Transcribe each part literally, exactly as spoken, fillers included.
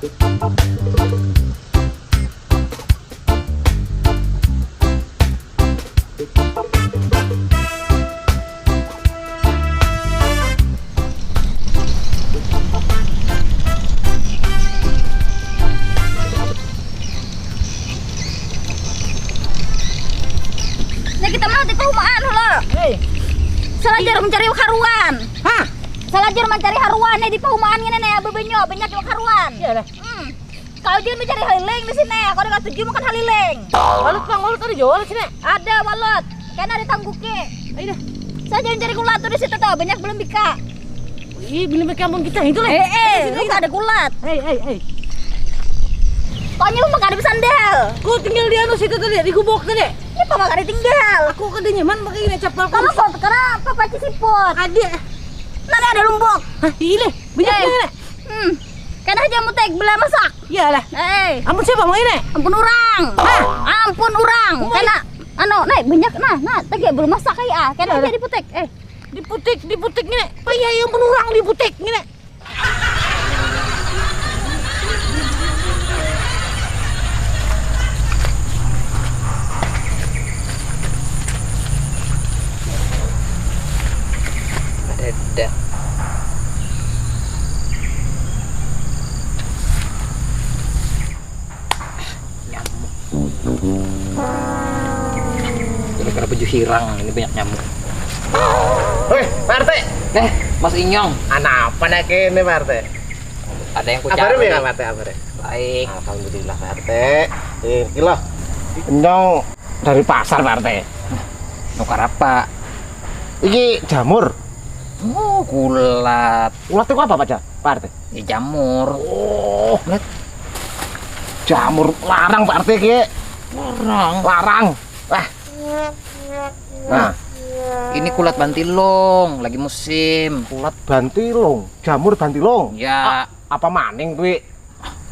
Nah, kita mah di pahumaan lo. Hei. Salajar mencari haruan. Hah? Salajar mencari haruan nih di pahumaan ini nih, bebenyo banyak yang haruan. Iya dah. Hmm. Kau jangan mencari haliling di sini. Aku ada tujuh makan haliling. Walut bang, walut ada jual di sini. Ada walut. Kan ada tangguki. Ayo dah. Saya jangan cari kulat tuh di situ tuh, banyak belum bika. Ih, bila mereka ampun kita itu lah. Eh, eh, lu ada kulat. Hei, hei, hei. Koknya lu makan di sandal. Ku tinggal di anu situ tadi, di gubuk tadi. Ini apa makan ditinggal? Aku kada nyaman pakai ini capal. Kalau kok karena apa paci siput? Ada. Nanti ada lumbuk. Hah, ini banyak Eh. Ini. Hmm. Kena aja mutek bela masak. Iyalah. Eh. Ampun siapa mau ini? Ampun orang. Hah? Ampun orang. Kena anu, naik banyak nah, nah, tadi belum masak kayak ah. Kena aja diputek. Eh. Diputik, diputik ngene. Payah yang penurang diputik ngene. Ada. Nyamuk. Gara-gara baju hirang ini banyak nyamuk. Hei, Pak R T. Eh, Mas Inyong. Anak apa nak ini, Pak R T? Ada yang ku Apa cari. Nih, Pak R T? Apa nih? Baik. Alhamdulillah, Pak R T. Eh, gila. Inyong dari pasar, Pak R T. Nukar apa? Iki jamur. Oh, kulat. Kulat itu apa, Pak, Pak R T? Ya jamur. Oh, lihat. Jamur larang Pak R T ki. Larang. Larang. Wah. Nah, ini kulat bantilung, lagi musim. Kulat bantilung, jamur bantilung. Ya. A- apa maning kuwi?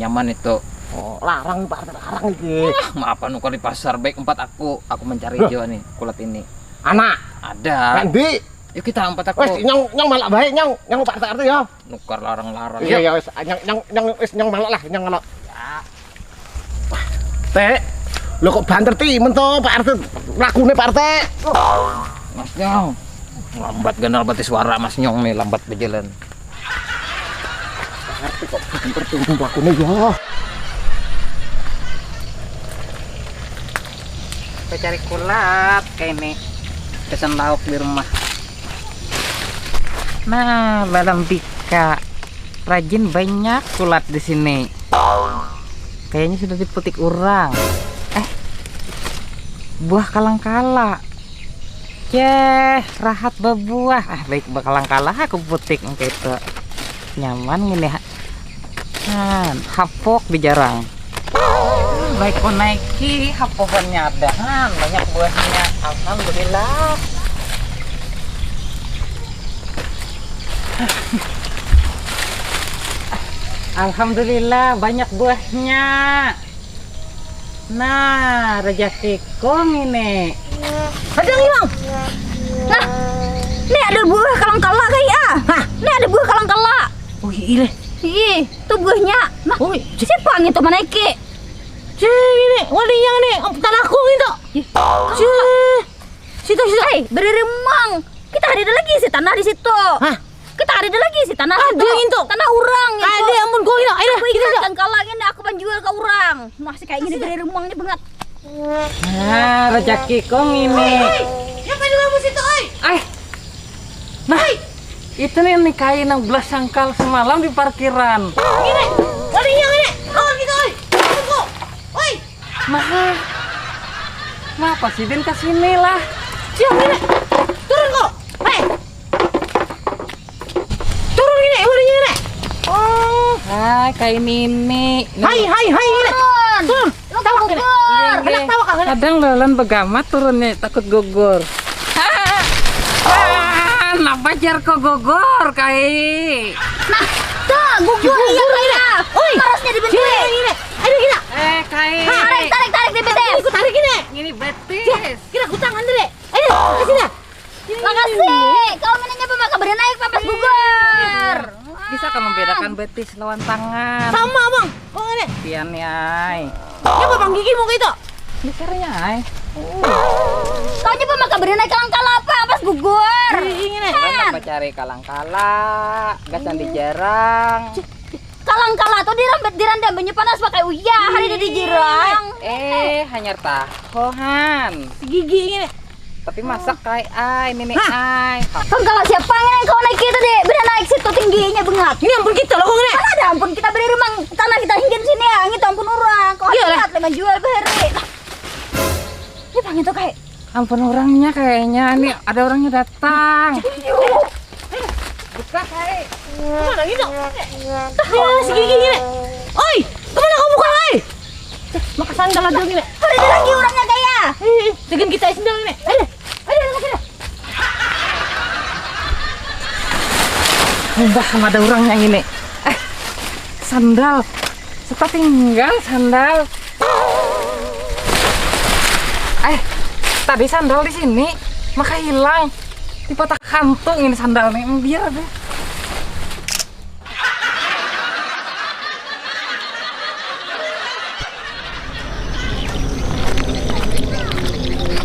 Nyaman itu. Oh, larang Pak R T, larang iki. Ah, maaf anu kali pasar baik empat aku. Aku mencari Loh. Jua nih kulat ini. Anak. Ada. Nanti. Yuk kita empat aku. Wes, nyong nyong malah baik nyong, nyong Pak R T ya. Nukar larang-larang. Iya ya wis nyong nyong nyong wis nyong melok lah nyong melok. Te, lo kok banter ti mento Pak R T lakune Pak R T. Mas Nyong, lambat ganal batis suara Mas Nyong nih lambat berjalan. Pak R T kok banter ti mento lakune ya. Kita cari kulat kayak ini pesan lauk di rumah. Nah, balambika. Rajin banyak kulat di sini. Kayaknya sudah diputik orang. Eh, buah kalangkala. Ceh, rahat babuah. Ah, baik bakalangkala aku putik engke itu. Nyaman ngini. Han, hapok di jarang. Baik ku naiki hapohannya ada han, banyak buahnya. Alhamdulillah. Alhamdulillah banyak buahnya. Nah, rezeki kong ini. Ada yang hilang. Nah, ini ada buah kalangkala kayak ah. Hah, ini ada buah kalangkala. Oh iya. Ih, itu buahnya. Nah, oh, siapa yang itu menaiki? Cih, ini walinya nih, tanahku gitu. Cih, situ situ. Hei, berdiri mang. Kita ada lagi si tanah di situ. Hah? Kita ada lagi si tanah. Ada itu. Tanah orang itu. Ada ampun gua gitu. Ayo, aku ingat kan kalau ini aku penjual ke orang. Masih kayak gini berdiri mang ini banget. Nah, rezeki kong ini. Hei, siapa di kamu situ, oi? Eh, Nah, itu nih, nih kain yang belas sangkal semalam di parkiran. Ini, walinya ini, oh gitu, oi, tunggu, oi. Nah, kenapa sih Din ke sini lah? Siang ini, turun kok, hei, turun ini, walinya ini. Oh, hai kain ini. Hai, hai, hai, ini. Turun. Lu tahu kena? Iya, iya. Kadang lalan begamat turunnya takut gugur. Ah, napa jar kok gugur kai? Nah, tuh gugur iya kai. Oi, harusnya dibentuk. Ini, ini. Ayo kita. Eh, kai. Tarik, tarik, tarik di betis. Aku tarik ini. Ini betis. Kira aku tangan dulu. Ayo, ke sini. Makasih. Kau minumnya pemaka berenai papas gugur. Bisa kan membedakan Betis lawan tangan. Sama, Bang. Kok ngene? Pian ni, ai. Nya apa, Bang, gigimu kayak itu? Mikirnya, ai. Kau nya pemaka beri naik kalang kalapa pas gugur. Ih, ih, ngene. Kan? Orang bacari kalang kala, gasan di jarang. Kalang kala tuh dirambet dirandam banyu panas pakai uyah, hari di jirang. Eh, hanyar tahohan. Gigi ngene. Tapi masak kai ai, nini ai. Kang, kalau siapa yang kau naik itu deh, bener naik situ tingginya bengak. Ini ampun kita loh, kok ngene? Mana ada ampun kita beri rumah tanah kita hingga sini ya, itu ampun orang. Kau Iya lah. Lihat lima jual beri. Ini pang itu kai. Ampun orangnya kayaknya, ini ada orangnya datang. Buka kai. Kemana gitu? Dah, ya, si gigi ngene. Oi, kemana kau buka kai? Maka sandal ada ngene. Ada lagi orangnya kaya. Ih, ih, dengan kita sandal ngene. Ayo, ayo, ayo, ayo. Mbah, ada orang yang ini. Eh, sandal. Serta tinggal sandal. Eh, tadi sandal di sini, maka hilang. Di kotak kantung ini sandal nih, biar deh.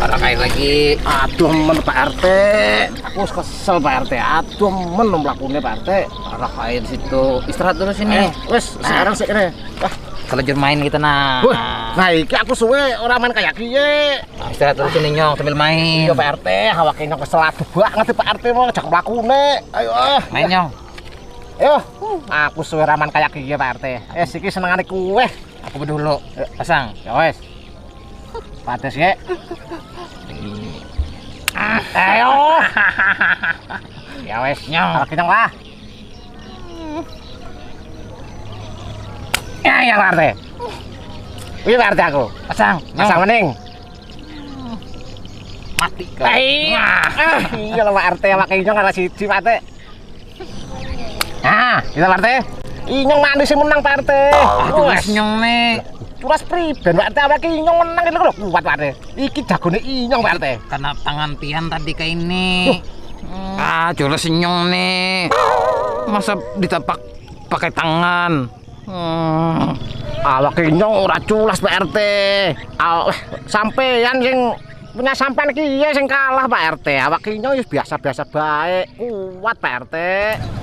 Ada kain lagi. Aduh, men Pak R T. Aku kesel Pak R T. Aduh, men melakukannya Pak R T. Ada kain situ. Istirahat dulu sini. Eh, wes, sekarang sih kene. Wah, terlanjur main kita nah. Wah, nah iki aku suwe orang main kayak kie. Nah, istirahat dulu sini nyong sambil main. Iya Pak R T, awak ini kesel banget Pak R T mau ngajak melakukannya. Ayo ah. Main nyong. Yo, aku suwe raman kayak gigi Pak R T. Eh, siki senengane kue. Aku dulu. Pasang. Ya wes. Pates ya. Ayo. Ya wes, nyong. Kalau kita lah. Ya, ya Pak R T. Iya Pak R T aku. Pasang. Pasang mending. Mati kau. Ah, iya lah Pak R T, makanya nyong ada siji Pak R T. Nah, kita Pak R T. Inyong mandi sih menang Pak R T. Aduh, Wes. Nyong nih. Curas priben Pak R T awake inyong menang gitu loh. Kuat Pak R T. Iki jagone inyong Pak R T. Karena tangan pian tadi kayak ini. Ah, curas inyong nih. Masa ditapak pakai tangan. Hmm. Awak inyong ora culas Pak R T. Aw, sampean sing punya sampean iki iya sing kalah Pak R T. Awak inyong wis biasa-biasa baik. Kuat Pak R T.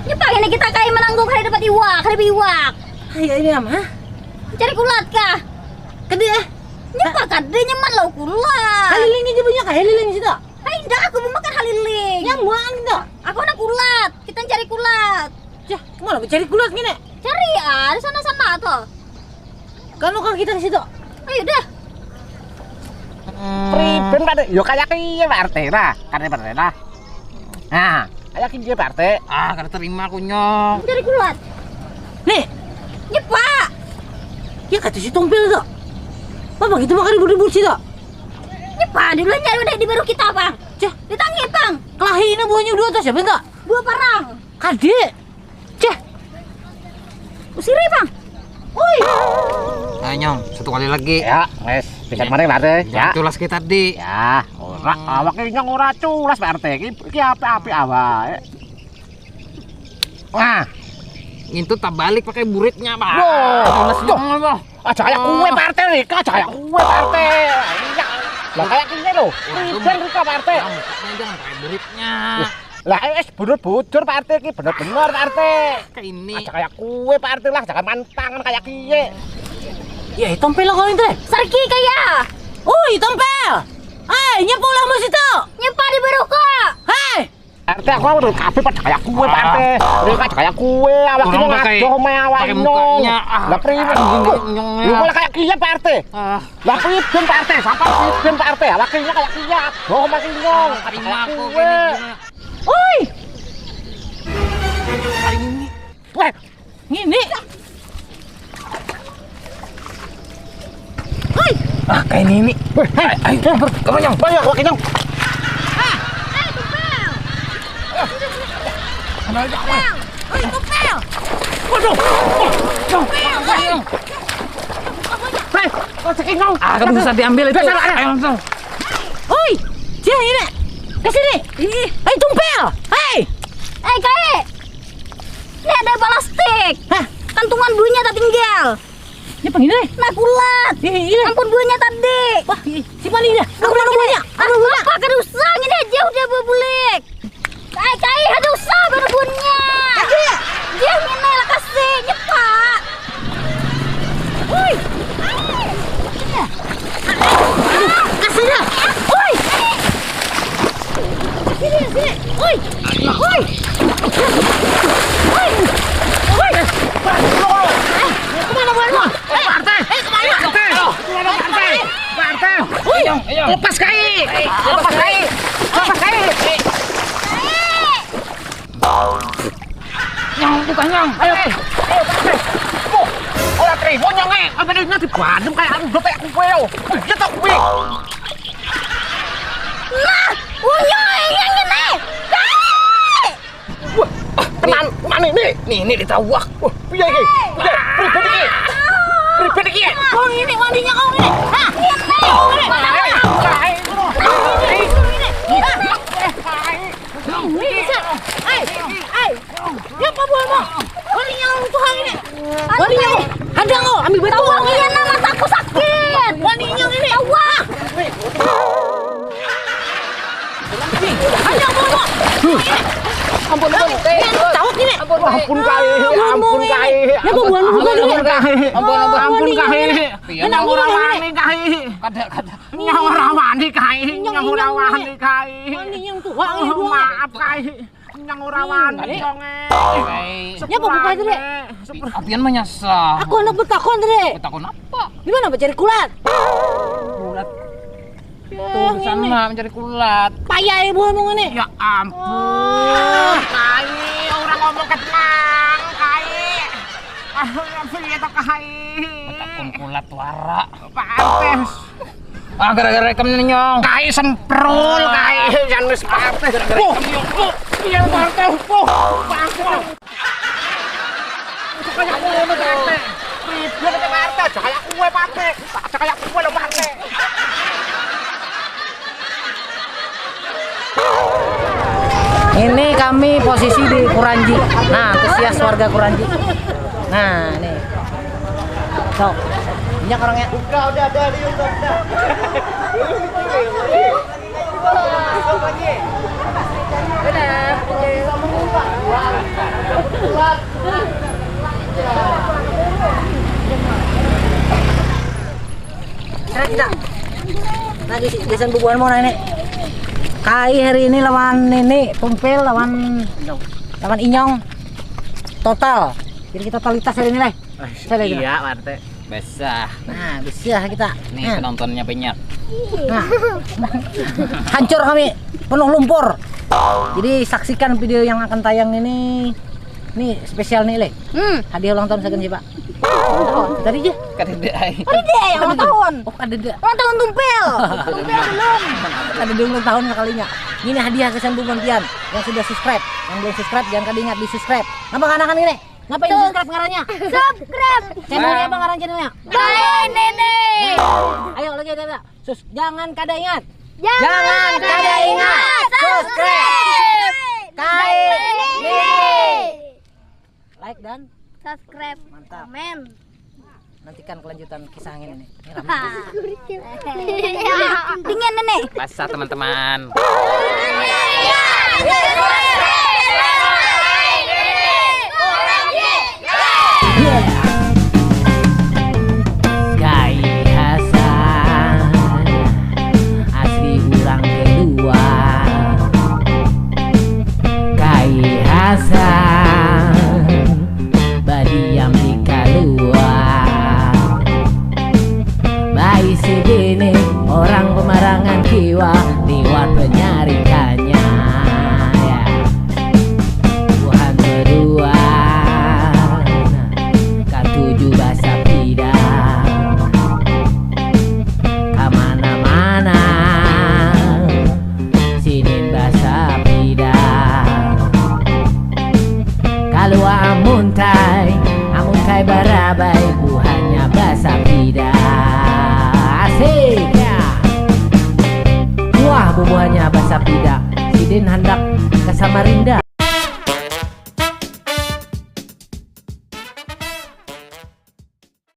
Nyepang ini kita kayak menangguk hari dapat iwak, hari iwak. Ayo ini am, hah? Cari kulat kah? Kedi eh. Nyepang kade nyaman lo kulat. Haliling aja punya kah? Haliling situ. Hai, ndak aku mau makan haliling. Nyaman gitu. Aku anak kulat. Kita cari kulat. Cah, kemana cari kulat gini? Cari ah, di sana-sana tuh. Kan lo kita di situ. Ayo dah. Priben Pak R T. Yo kayak iya Pak R T lah. Kan Pak R T lah. Nah, kayak iya Pak R T. Ah, kada terima aku nyong. Cari kulat. Nih. Nyepak. Ya kata si Tompel tuh. Apa gitu makan ribut-ribut situ? Nyepak dulu nyari udah di baru kita, Bang. Cah, ditangi, Bang. Kelahi ini buahnya dua tuh siapa enggak? Dua parang. Kade. Cah. Usiri, Bang. Oi. Ayo nyong, satu kali lagi. Ya, wes. Bisa kemarin lah deh. Jangan Ya. Culas kita di. Ya, ora awak ini nyong ora culas Pak R T. Iki iki apa-apa awak. Wah. Itu tak balik pakai buritnya, Pak. Loh. Culas Loh. Nyong loh. Aja kayak kue Pak R T nih, aja kayak kue Pak R T. Iya. Lah kayak gini loh. Waduh. Ijen rika Pak R T. Nah, mukanya jangan pakai buritnya. Lah es bujur-bujur Pak R T iki bener-bener Pak R T. Kayak ini. Aja kayak kue Pak R T lah, jangan mantangan kayak kie. Ya, itu Tompel kau itu. Sergi kayak. Oi, Tompel. Hei, nyepa lah mas itu. Nyepa di baru kok. Hei. Pak R T aku udah kafe pada kayak kue Pak R T. Udah kayak kue awak Orang ini pakai- ngadoh me awak pakai nyong. Mukanya, ah. Lah priwet Anjing, nyong, nyong, Lu ya. Malah kayak kie Pak R T. Ah. Lah priben Pak R T, sampai priben Pak R T. Awak ini kayak kie. Doh makin nyong. Terima aku Kayak kue. Ini. Oi. Hari ini. Weh, ngini. Hoi. Ah, kayak ini ini. Weh, hei. Ayo, ayo, kamu nyong. Banyak lagi nyong. Ah, eh, Tupel. Ada aja, weh. Hoi, Tupel. Waduh. Tupel, hoi. Hei, kau ceking kau. Ah, kamu bisa diambil itu. Biasa, eh. Ayo langsung. Hoi, dia ini. Ke sini. Ih. Hei, Tupel. Hei. Eh, kayak. Ini ada plastik. Hah? Ampun, buahnya tak tinggal. Ini apa ini? Nah, kulat. Ih, iya. Ampun, buahnya tadi. Wah, ih, simpan ini. Aku mau buahnya. Aku mau buahnya. Apa, kada usah, ini aja udah bawa bulik. Kai, kai, kada usah bawa buahnya. Dia ini lah kasih, nyepak. Woi. Kasih dia. Woi. Sini, sini. Woi. Woi. Woi. Woi. Kemana buahmu? Eh, Pak R T. Eh, kemana? Pak R T. Kemana Pak R T? Pak R T. Woi. Lepas kai. Lepas kai. Lepas kai. Nyong, bukan nyong. Ayo, ayo, ayo. Orang terima nyong, eh. Apa nih, nanti badem kayak anu, dope aku, ayo. Dia tak kuih. Nah, unyai yang ini. Kai! Wah, ah, tenan, mana ini? Nih, ini ditawak. Wah, piye iki? Piye? Pribadi iki. Pribadi iki. Kau ini wandinya kau ini. Hah? Ini. Kau ini. Mana? Ini. Ini. Ini. Ini. Ini. Ai, ai. Ya apa buahmu? Wani nyong tuh ini. Wani nyong. Ada kau ambil batu. Tahu iya nama aku sakit. Wani nyong ini. Tahu. Ada buahmu. Ampun, ampun. Ini tahu ini. Ampun, ampun kai, ampun kai. Ya apa buahmu bukan ini? Ampun, ampun, ampun kai. Nyong ora wani kai. Kada, kada. Nyong ora wani kai. Nyong ora wani kai. Wani nyong tuh. Maaf kai. Nyang ora wani dong, eh. Nya apa buka aja, Dek? Apian menyesal. Aku anak betakon, Dek. Betakon apa? Gimana mencari kulat? Kulat. Tuh, sana mencari kulat. Payah ibu ngomong ini. Ya ampun. Kai, orang ngomong ke tenang, kai. Aduh, ya sih itu kai. Betakon kulat wara. Pantes. Ah, gara-gara ikam nyong. Kai semprul, kai. Jangan wis pantes gara-gara ikam nyong. Iya, pantes. Pantes. Kayak kue, Pak R T. Ribet aja, Pak R T. Aja kayak kue, Pak R T. Aja kayak kue, lo, Pak R T. Ini kami posisi di Kuranji. Nah, antusias warga Kuranji. Nah, nih. Tuh. Banyak orangnya. Buka, udah ada di YouTube, dah. Nah, kita. Nah, di gasan bubuhan mau nanya. Kai hari ini lawan ini, Tumpil lawan, lawan Inyong. Total. Jadi kita totalitas hari ini, Leh. Iya, Pak R T. Basah. Nah, basah kita. Nih, nah, penontonnya banyak. Nah. Hancur kami, penuh lumpur. Jadi saksikan video yang akan tayang ini. Ini spesial nih, Le. Hmm. Hadiah ulang tahun sagan sih, Pak. Tadi aja. Kadada ai. Kadada ai, ulang tahun. Oh, kadada. Ulang tahun Tumpil. Tumpil belum. Kadada ulang tahun sekalinya. Ini hadiah kesan bubuhan pian yang sudah subscribe. Yang belum subscribe, jangan kada ingat di subscribe. Ngapa kanakan ini? Ngapa ini subscribe ngarannya? Subscribe. Channelnya apa ngaran channelnya? Bae Nene. Ayo lagi ada, ada. Sus, jangan kada ingat. Jangan kada ingat. Subscribe. Kai Nene. Like dan subscribe. Mantap. Komen. Nantikan kelanjutan kisah ini. Ini rame. Dingin ini. Basah, teman-teman. Kai Hasan, asli urang Keluar. Kai Hasan, badiam di Kaluar. Baisi bini orang pemarangan kiwa, liwat penyarikannya, ya. Buhan bedua katuju basapida kamana-mana. Sidin basapida. Kalua amun kai, amun kai barabai, buhannya basapida. Asik, ya. Wah, bubuhannya basapida. Sidin handak ke Samarinda.